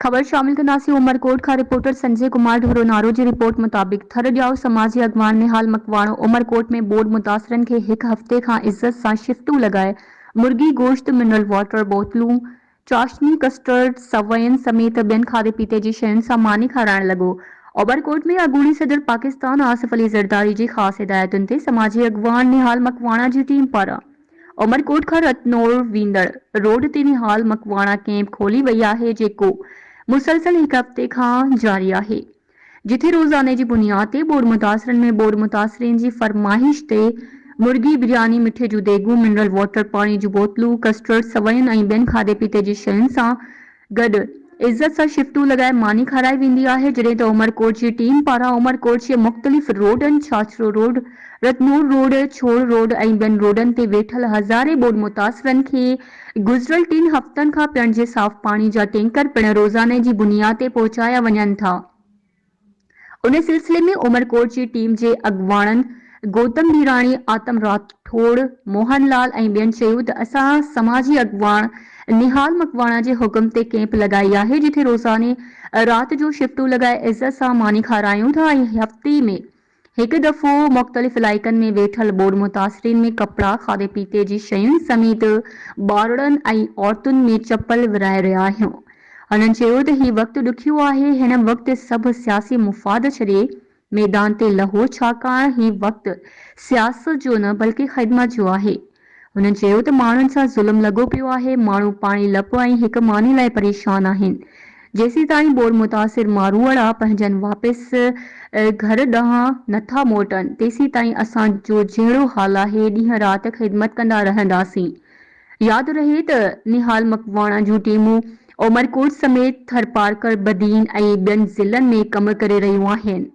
خبر شامل ڪنداسين عمرڪوٽ کان رپورٽر سنجي ڪمار ڍورونارو جي رپورٽ مطابق ٿر ڄائو سماجي اڳواڻ نهال مڪواڻو عمرڪوٽ ۾ ٻوڏ متاثرن کي هڪ هفتي کان عزت سان شفٽون لڳائي مرغي گوشت، منرل واٽر بوتلون، چاشني، ڪسٽرڊ، سوين سميت ٻين کاڌي پيتي جي شين سان ماني کارائڻ لڳو. عمرڪوٽ ۾ اڳوڻي صدر پاڪستان آصف علي زرداري جي خاص هدايتن تي سماجي اڳواڻ نهال مڪواڻا جي ٽيم پاران عمرڪوٽ کان رتنور ويندڙ روڊ تي نهال مڪواڻا ڪئمپ کولي وئي آهي جيڪو مسلسل هڪ هفتي کان جاري آهي جٿي روزاني جي بنياد تي ٻوڏ متاثرن ۾ ٻوڏ متاثرين جي فرمائش تي مرغي برياني مٺي جون ديڳون منرل واٽر پاڻي جون بوتلون ڪسٽرڊ سوين ۽ ٻين کاڌي پيتي جي شين سان گڏ عزت سان شفٽون لڳائي ماني کارائي ويندي آهي، جڏهن ته عمرڪوٽ جي ٽيم پاران عمرڪوٽ جي مختلف روڊن ڇاڇرو روڊ، رتنور روڊ، ڇوڙ روڊ ۽ ٻين روڊن تي ويٺل هزارين ٻوڏ متاثرن کي گذريل ٽن هفتن کان پيئڻ جي صاف پاڻي جا ٽينڪر پڻ روزاني جي بنياد تي پهچايا وڃن ٿا. ان سلسلي ۾ عمرڪوٽ جي ٽيم جي اڳواڻن گوتم ڀيراڻي، آتم راٺوڙ، موهن لال ۽ ٻين چيو ته اسان سماجي اڳواڻ نهال مڪواڻا جي حڪم تي ڪئمپ لڳائي آهي جتي روزاني رات جو شفٽون لڳائي عزت سان ماني کارايون ٿا ۽ هفتي ۾ هڪ دفعو مختلف علائقن ۾ ويٺل ٻوڏ متاثرين ۾ ڪپڙا، کاڌي پيتي جي شين سميت ٻارڙن ۽ عورتن ۾ چپل ورهائي رهيا آهيون. هنن چيو ته هي وقت ڏکيو آهي، هن وقت سڀ سياسي مفاد ڇڏي ميدان تي لهو ڇاڪاڻ هي وقت سياست جو نه بلڪه خدمت جو آهي. هنن چيو ته ماڻهن سان ظلم لڳو پيو آهي، ماڻهو پاڻي لپ ۽ هڪ ماني لاء پريشان آهن، جيسيتائين ٻوڏ متاثر ماروئڙا پنهنجن واپس گهر ڏانهن نٿا موٽن تيسيتائين اسان جو جهڙو حال آهي ڏينهن رات خدمت ڪندا رهنداسين. ياد رهي ته نهال مڪواڻا جون ٽيمون عمرڪوٽ سميت ٿرپارڪر، بدين ۽ ٻين ضلعن ۾ ڪم ڪري رهيون آهن.